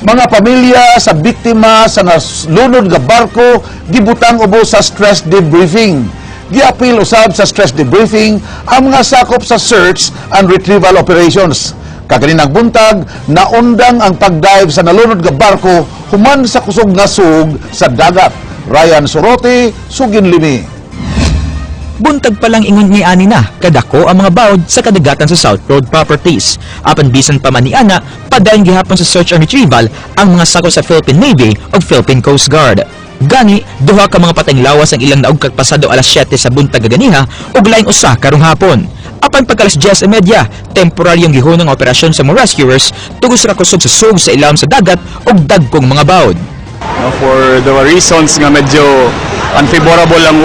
Mga pamilya sa biktima sa naslunod nga barko gibutang ubos sa stress debriefing. Giapil usab sa stress debriefing ang mga sakop sa search and retrieval operations. Kaganinang buntag, naundang ang pagdive sa nalunod nga barko human sa kusog nga sug sa dagat. Ryan Sorote, Sugin Limi. Buntag pa lang ingon ni ani na, kadako ang mga bawd sa kadagatan sa South Road Properties. Apan bisan pa man ni ana, padayon gihapon sa search and retrieval ang mga sakop sa Philippine Navy ug Philippine Coast Guard. Gani, duha ka mga patayng lawas ang ilang naugkat pasado alas 7 sa buntag kaganiha ug laing usa karong hapon. Apan pagka alas 10:30, temporaryong gihunong ang operasyon sa mga rescuers tungod sa kakusog sa sug sa ilawom sa dagat ug dagkong mga bawd. No, for the reasons nga medyo unfavorable ang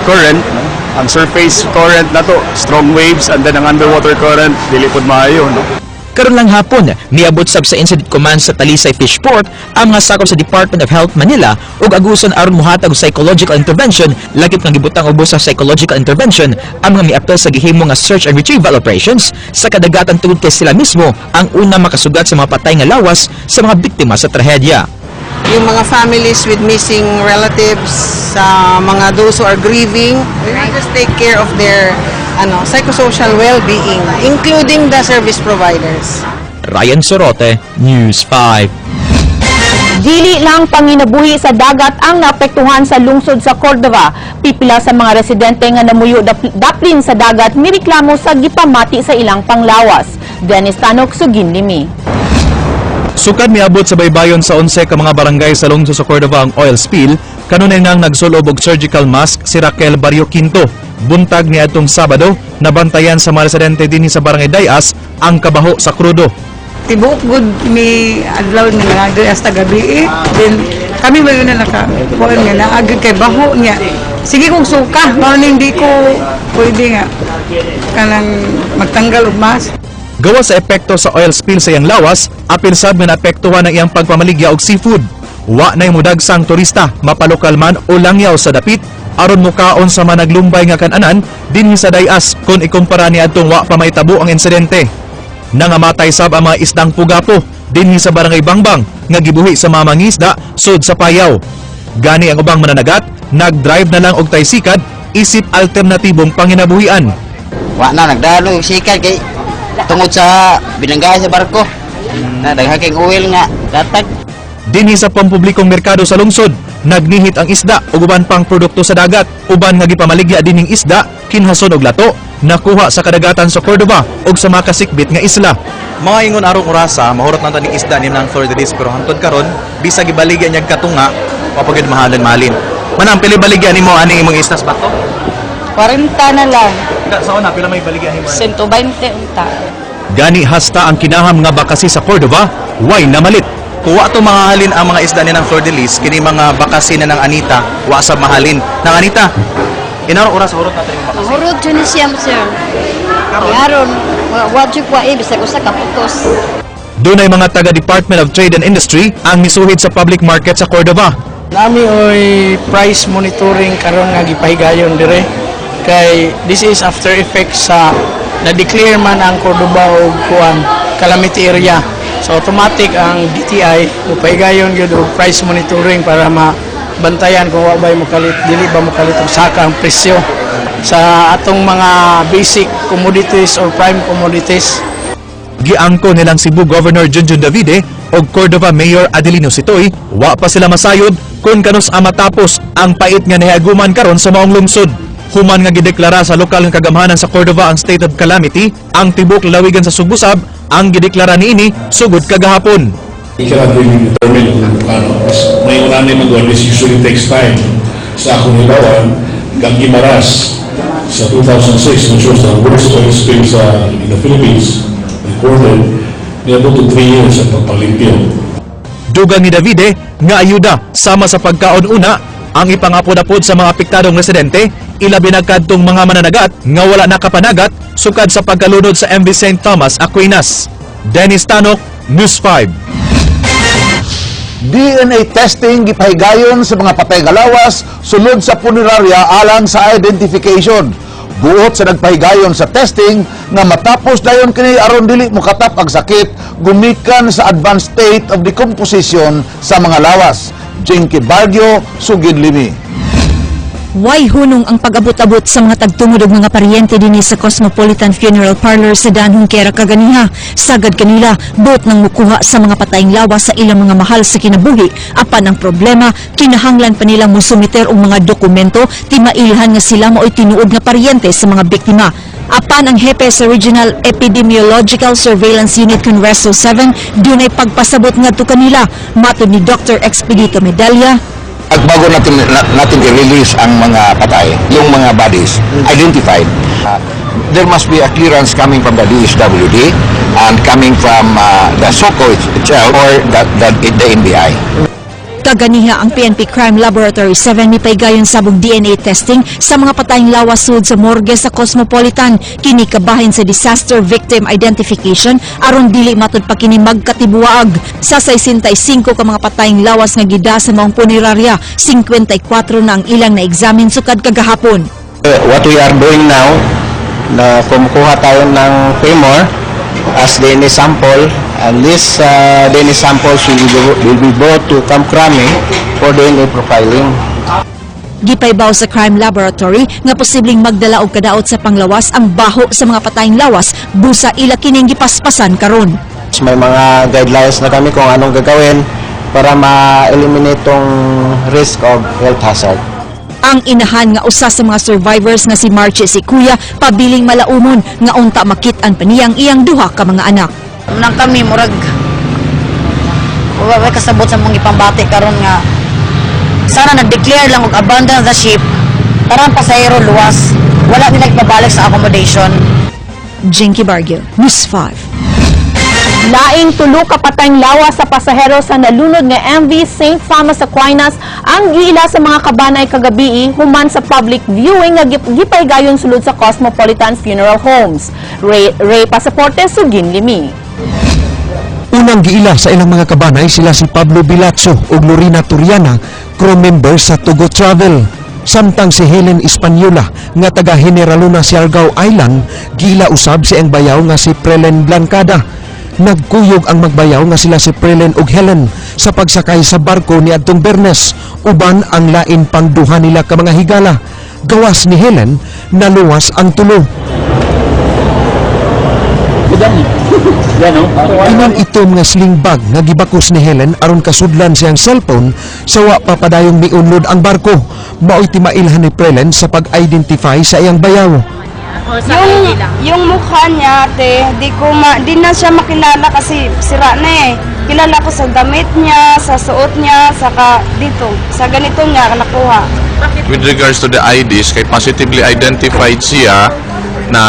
current, no? Ang surface current nato, strong waves, and then ang underwater current dili pud maayo, no? Karon lang hapon, miabot sab sa Incident Command sa Talisay Fishport ang mga sakop sa Department of Health Manila ug Agusan aron mohatag og psychological intervention, lakip nga gibutang ubos sa psychological intervention ang mga miapil sa gihimo nga search and retrieval operations sa kadagatan tungod kay sila mismo ang una makasugat sa mga patay nga lawas sa mga biktima sa trahedya. Yung mga families with missing relatives, sa mga those who are grieving, we will just take care of their psychosocial well-being, including the service providers. Ryan Sorote, News 5. Dili lang panginabuhi sa dagat ang naapektuhan sa lungsod sa Cordova. Pipila sa mga residente nga namuyo daplin sa dagat mireklamo sa gipamati sa ilang panglawas. Dennis Tanok, Sugin Limi. Sukad miabot sa baybayon sa 11 ka mga barangay sa lungsod sa Cordova ang oil spill, kanunay nang nagsulob og surgical mask si Raquel Barrio Quinto. Buntag ni adtong Sabado, nabantayan sa mga residente dinhi sa Barangay Dayas ang kabaho sa krudo. Tibuok gud mi adlaw nga nangagay hasta gabi eh. Then kami ba yun na naka kuan nga naagad kay baho niya. Sige kong suka, mao ning di ko pwede nga kanang magtanggal og mask. Gawa sa epekto sa oil spill sa iyang lawas, apil sab nga naapektuhan ang iyang pagpamaligya og seafood. Wa nay mudagsang turista, mapalokal man o langyaw sa dapit, aron mukaon sa mga naglumbay nga kananan dinhi sa Dayas kung ikumpara ni adtong wa pa mahitabo ang insidente. Nangamatay sab ang mga isdang pugapo dinhi sa Barangay Bangbang nga gibuhi sa mga mangisda sud sa payaw. Gani ang ubang mananagat nag-drive na lang og taysikad isip alternatibong panginabuhian. Wa na nagdalo sikat kay tungod sa binanggay sa barko. Na daghan kay oil nga datag. Dinhi sa pampublikong merkado sa lungsod, nagnihit ang isda ug uban pang produkto sa dagat. Uban nga gipamaligya dinhing isda, kinhason og lato, nakuha sa kadagatan sa Cordova ug sa mga kasikbit nga isla. Mga ingon arong orasa, mahurot lang taning isda ni ng Fleur de Lis, pero hantod karon bisag gibaligya niya katunga, wa pa gyud mahalin mahalin. Manang, pili baligya nimo ani imong isdas bato? 40 na lang. Sa una pila may baligya nimo? 120 unta. Gani hasta ang kinaham nga bakasi sa Cordova, way namalit. Kung wa to mahalin ang mga isda ni ng Fleur de Lis, kini mga bakasi na ng Anita, wa sa mahalin. Nang Anita, inarong oras hurot natin yung bakasi? Hurot jud ni siya, sir. Karon, wa jud wa eh, bisag usa ka putos. Dunay mga taga Department of Trade and Industry ang misuhid sa public market sa Cordova. Nami oy price monitoring karon nga gipahigayon dire kay this is after effects sa na-declare man ang Cordova og kuan calamity area. So automatic ang DTI mopahigayon gyud og price monitoring para mabantayan kung wa bay mokalit, dili ba mokalit og saka ang presyo sa atong mga basic commodities or prime commodities. Giangko nilang Cebu Governor Junjun Davide ug Cordova Mayor Adelino Sitoy, wa pa sila masayod kung kanus-a matapos ang pait nga nahiaguman karon sa maong lungsod. Human nga gideklara sa lokal nga kagamhanan sa Cordova ang state of calamity, ang tibok lalawigan sa Sugbo sab ang gideklara niini sugod kagahapon. We cannot really determine kung ano. Mas may una ni mag this usually takes time. Sa akong hibawan, kang Guimaras sa 2006, which was the worst oil spill in the Philippines, recorded, niabot to 3 years ang pagpalimpyo. Dugang ni Davide nga ayuda sama sa pagkaon una ang ipangapod-apod sa mga apektadong residente, ilabi na kadtong mga mananagat nga wala nakapanagat sukad sa pagkalunod sa MV St. Thomas Aquinas. Dennis Tanok, News 5. DNA testing gipahigayon sa mga patay nga lawas sulod sa punerarya alang sa identification. Buot sa nagpahigayon sa testing nga matapos dayon kini aron dili mokatap ang sakit gumikan sa advanced state of decomposition sa mga lawas. Jinky Barrio, sugid limi. Way hunong ang pag-abot-abot sa mga tagtungod og mga paryente dinhi sa Cosmopolitan Funeral Parlor sa Daan Junquera kaganiha. Sagad kanila, buot nang mukuha sa mga patayng lawas sa ilang mga mahal sa kinabuhi. Apan ang problema, kinahanglan pa nilang musumiter og mga dokumento ti mailhan nga sila mao'y tinuod nga paryente sa mga biktima. Apan ang hepe sa Regional Epidemiological Surveillance Unit Conreso 7 dunay pagpasabot ngadto kanila. Matod ni Dr. Expedito Medalla, At bago natin i-release ang mga patay, yung mga bodies identified, there must be a clearance coming from the DSWD and coming from the SOCO itself or the NBI. Kaganiha, ang PNP Crime Laboratory 7 mipaygayon sabong DNA testing sa mga patayng lawas sud sa morgue sa Cosmopolitan. Kini kabahin sa disaster victim identification aron dili matud pa kini magkatibuag. Sa 65 ka mga patayng lawas nga gida sa maong punerarya, 54 na ang ilang na-examine sukad kagahapon. What we are doing now, na kumukuha tayo ng femur as DNA sample, and this DNA samples will be brought to Camp Crame for DNA profiling. Gipaybaw sa crime laboratory nga posibleng magdala og kadaot sa panglawas ang baho sa mga patayng lawas busa ila kining gipaspasan karon. May mga guidelines na kami kung anong gagawin para ma-eliminate tong risk of health hazard. Ang inahan nga usa sa mga survivors nga si Marche Sikuya pabiling malaumon nga unta makit-an pa niyang iyang duha ka mga anak. Nang kami murag wa kasabot sa mong ipambati karon nga sana nag-declare lang og abandon the ship para ang pasahero luwas, wala nila ipabalik sa accommodation. Jinky Barrio, News 5. Laing tulo ka patayng lawas sa pasahero sa nalunod nga MV St. Thomas Aquinas ang giila sa mga kabanay kagabii human sa public viewing nga gipaygayon sulod sa Cosmopolitan Funeral Homes. Ray, Ray Pasaporte, sugin limi. Unang giila sa ilang mga kabanay sila si Pablo Bilazzo ug Lorena Turiana, crew member sa Tugo Travel. Samtang si Helen Española nga taga General Luna, Siargao Island, giila usab sa iyang bayaw nga si Prelen Blancada. Nagkuyog ang magbayaw nga sila si Prelen ug Helen sa pagsakay sa barko ni adtong Bernes uban ang lain pang duha nila ka mga higala. Gawas ni Helen, naluwas ang tulo. Ingon ito nga sling bag nga gibakos ni Helen aron kasudlan siyang cellphone sa wa pa padayong miunlod ang barko. Mao'y timailhan ni Prelen sa pag-identify sa iyang bayaw. Yung mukha niya, te, di na siya makilala kasi sira na eh. Kilala ko sa damit niya, sa suot niya, saka dito, sa ganito niya nakuha. With regards to the IDs, kay positively identified siya na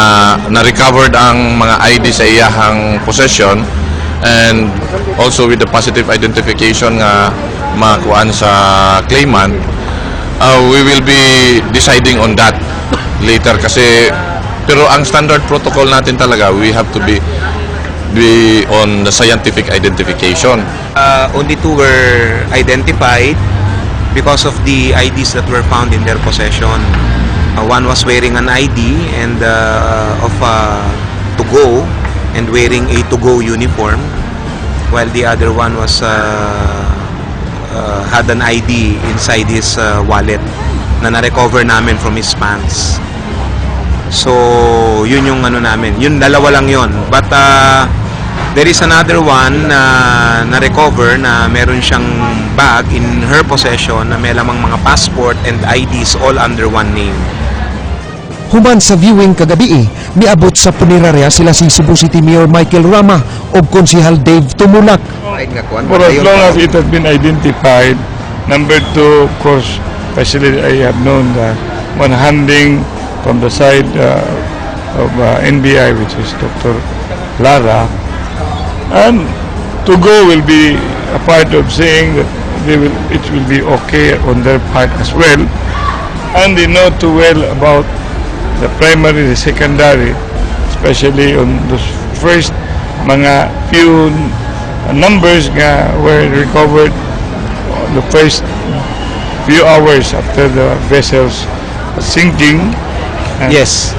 na-recovered ang mga ID sa iyahang possession and also with the positive identification nga makuan sa claimant, we will be deciding on that later kasi, pero ang standard protocol natin talaga, we have to be on the scientific identification. Only two were identified because of the IDs that were found in their possession. One was wearing an ID and of to go and wearing a to go uniform, while the other one was had an ID inside his wallet na na-recover namin from his pants. So, yun yung ano namin. Yun, dalawa lang yun. But there is another one na na-recover na meron siyang bag in her possession na may lamang mga passport and IDs all under one name. Human sa viewing kagabi, miabot sa punerarya sila si Cebu City Mayor Michael Rama ug Konsehal Dave Tumulak. For as long as it has been identified, number two, of course, especially I have known that one handling from the side of NBI, which is Dr. Lara, and to go will be a part of saying that it will be okay on their part as well, and they know too well about the primary, the secondary, especially on those first mga few numbers nga were recovered the first few hours after the vessel's sinking. Yes.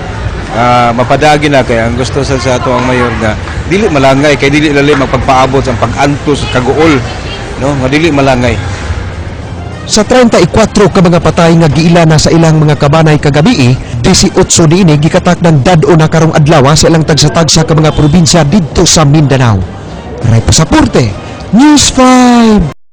Mapadagi na kay ang gusto sa ato ang mayor nga dili malangay kay dili lalim ang pagpaabot sa pag-antos kaguol, no, nga dili malangay. Sa 34 ka mga patay nga giila na sa ilang mga kabanay kagabi, 18 niini gikatak ng dad-o na karong adlaw sa ilang tagsa-tagsa ka mga probinsya didto sa Mindanao. Ray Pasaporte, News 5.